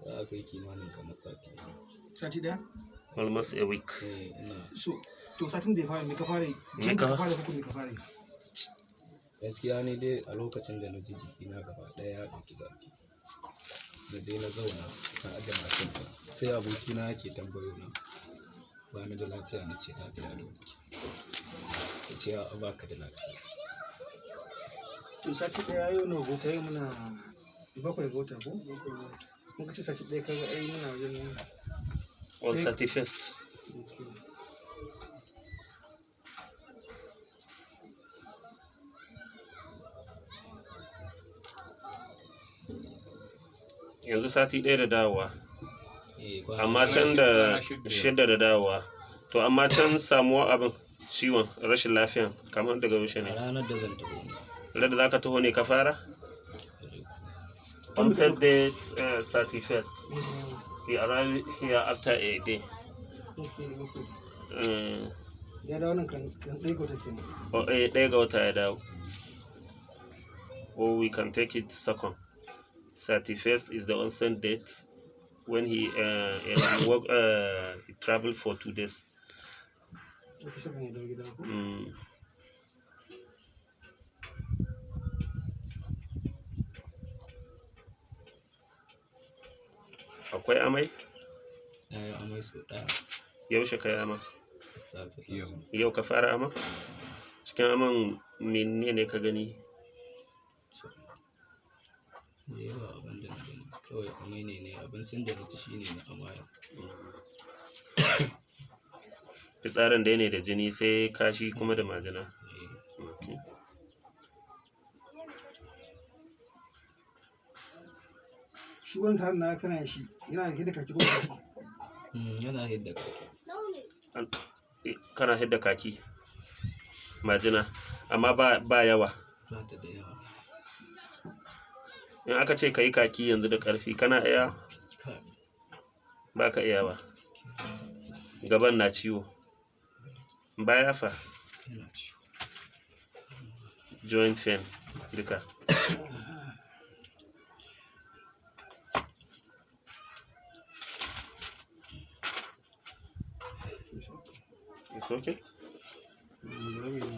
Za a kai kimanin kamar sati biyu. Sati 1? Almost a week. Eh, ina So to satin da ya fara, me ka fara yi? Me Canji ka- ka fara ko me ka fara yi? Gaskiya ne dai, a lokacin da na ji jikina gaba ɗaya ya ɗauki zafi, na je na zauna na aje mashin ɗin, sai abokina yake tambayo na ba ni da lafiya. Na ce lafiya lau nake. Ya ce a'a, baka da lafiya. To sati 1, yau nawa ga wata? Yau muna 7 ga wata ko? Muka ce sati 1, kaga ai muna wajen On 31st. Okay. Yanzu sati 1 da dawowa. Eh, kwana Amma can da Kwana 6. 6 da dawowa. To amma can samuwa abin ciwon rashin lafiyan kamar daga yaushe A ne? ranar da zan taho ne. Ran da zaka taho ne ka fara? On set date 31st. He arrived here after a day. Okay. Ya dawo nan kan 1 ga wata kenan. Oh, eh, 1 ga wata ya dawo. Or we can take it second. 31st is the onset date when he traveled for 2 days. Okay, second ya dawo gida ko? Mm. Akwai amai? Na yi amai sau ɗaya. Yaushe ka yi amai? Da safe. Yau. Yau ka fara aman? Cikin aman menene ka gani? Da yawa abin da na gani kawai amai ne, ne abincin da na ci shine na amaya. Fitsarin dai ne da jini, sai kashi kuma da majina. Eh. Okay. Shi wannan tarin na kana yin shi yana hidda kaki ko ba? Yana hidda kaki. Kana hidda kaki, majina, amma ba yawa. Ba ta da yawa. In aka ce ka yi kaki yanzu da ƙarfi, kana iya? Kai. Ba ka iya ba. Gaban na ciwo. Baya fa? Yana ciwo. Joint pain duka. It's okay? Mm,